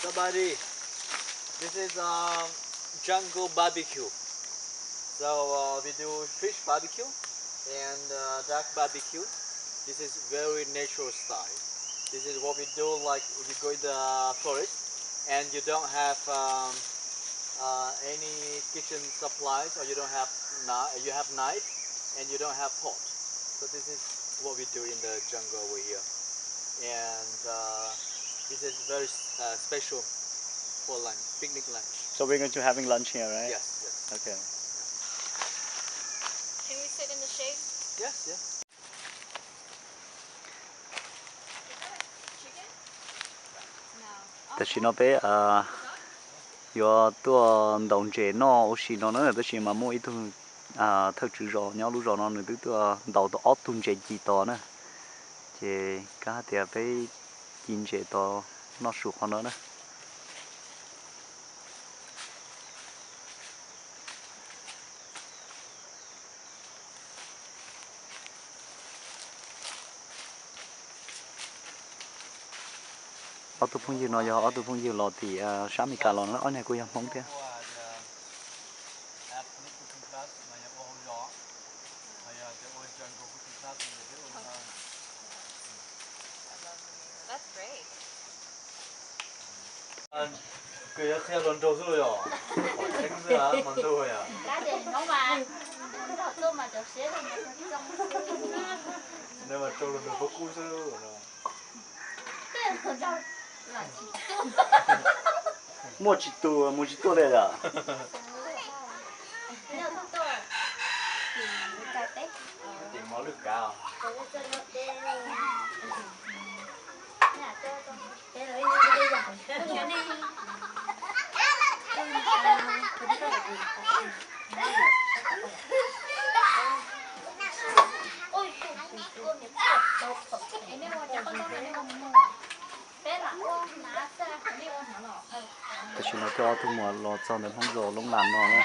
Somebody, this is um, jungle barbecue. So uh, we do fish barbecue and uh, duck barbecue. This is very natural style. This is what we do. Like if you go in the forest and you don't have um, uh, any kitchen supplies or you don't have kni- you have knife and you don't have pot. So this is what we do in the jungle over here. And uh, this is very uh, special for lunch, picnic lunch. So we're going to having lunch here, right? Yes, yes. Okay. Can we sit in the shade? Yes, yes. Tam sim no peb yuav tuaj ntaus ntses noj ua si no na, tab sis mas muaj ib tug thawj tswv zos nyob lub zos no nws twb tuaj ntaus tau ob tug ntses ci tod na. Ces kab hais tias peb ci ntses tod noj su qhov no na. Ob tug phooj ywg no yog ob tug phooj ywg los tim sab Amelikas los na, ob niag kuj yog Hmoob thiab. Kws yuav qhia hluas nraug xwb los yog? Qhov tseeb xwb mas ntuj yom. Nws mas rau hluas nraug pob kub xwb no. Muaj tsis tu mus tsis tuaj li yom. Tim mov lwj kav. Tam sim no coj ob tug muam los txog ntawm Hmoob zos Loob Las no na.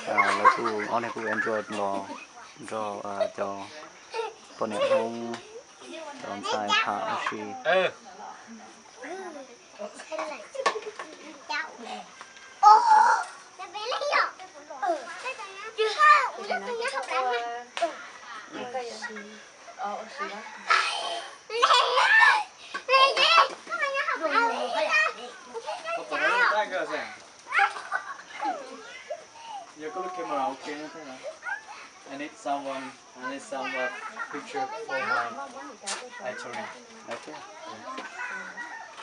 Lawv kuj ob niag kuj enjoy los nrog cov poj niam Hmoob cov ntxhais tham ua si. Yog koj lub camera ok no. I need someone, I need some uh, picture for my iTunes. Ok.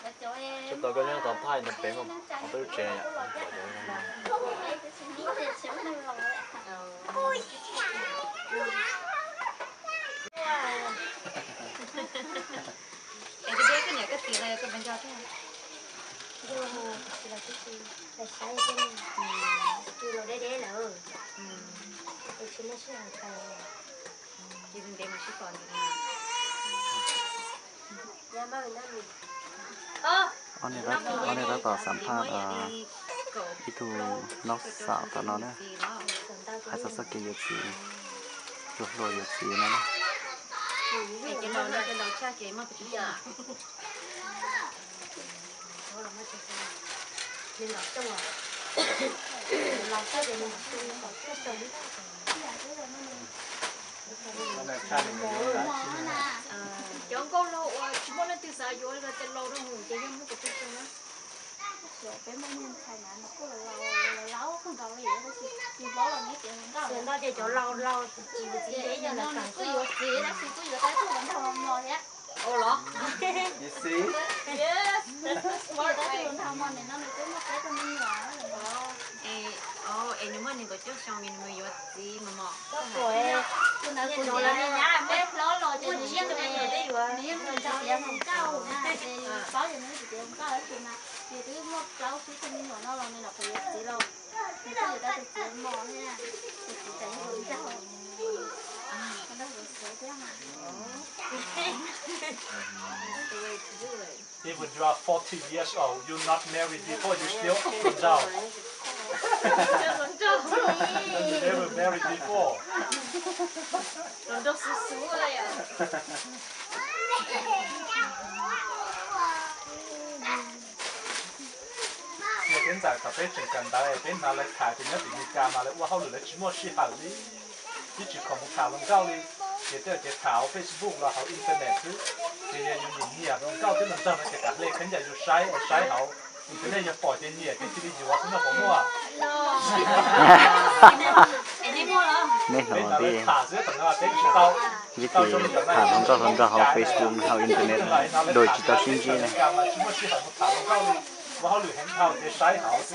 Tsis tau koj nyob tau thaij ntawm pem mas qhov peb lub tsev yom. Es koj niam koj txiv los yog koj nco thiab? Yog, tsis los tsis, los saib, los deb deb lawm. Es tsis muaj sij hawm tau. Ces ntev mas sib pom ntev. Ob niag tab tom xam phaj ib tug noj xam tom no na, hais txog txoj kev yuav txiv, txoj hlua yuav txiv no na. Cov nkauj laug uas tsis muaj leej twg xav yuav los tias laus rau mus ces yog muab kuv peb tso na. Peb muaj niag ntxhais na, nws kuj laus laus kawg nkaus li, tab sis tsis paub los nws tias hluas nkauj. Hluas nkauj ces cov laus laus tsis yuav txiv, yog no nws kuj yuav txiv tab sis kuj yuav tau ib tug hluas nraug mos thiab. Ua los? Kuj yuav tau ib tug hluas nraug mos, nim no nws twb muaj peb tug me nyuam. Es nws muaj nees nkaum cuaj xyoo es nws mus yuav txiv mas mos. Tus ntawd kuv tias nws nyab peb hlob los ces nws yeej, nws yeej mus txog tiav hluas nkauj na, ces yus paub ces nws yeej tsis tiav hluas nkauj tab sis mas yus twb muaj plaub tsib tug me nyuam no los nws los kuj yuav txiv los, nws kuj yuav tau tus txiv mos thiab, tus txiv tseem yog hluas nraug, hluas nraug hluas siav thiab. Even you are forty years old, you not married before, you still hluas nraug. You never married before. Hluas nraug xub xub li. Peb ntxawm thaum peb tseem kawm ntawv peb hnov lawv tham tias nyob tim Meskas mas lawv ua hauj lwm lawv tsis muaj sij hawm li, twb tsis khoom mus tham hluas nkauj li, ces tej ces tham hauv Facebook los hauv internet xwb. Ces yog yus nyiam nyiam hluas nkauj thiab hluas nraug no ces kam hle khaub ncaws yus saib, saib hauv internet yog pom ces nyiam ces cia li yuav xwb no puas muaj? Nej hnov tij, vim tham hluas nkauj hluas nraug hauv Facebook hauv internet dua tsis tau sib ntsib ne. Ua hauj lwm heev dhau ces saib hauv xwb.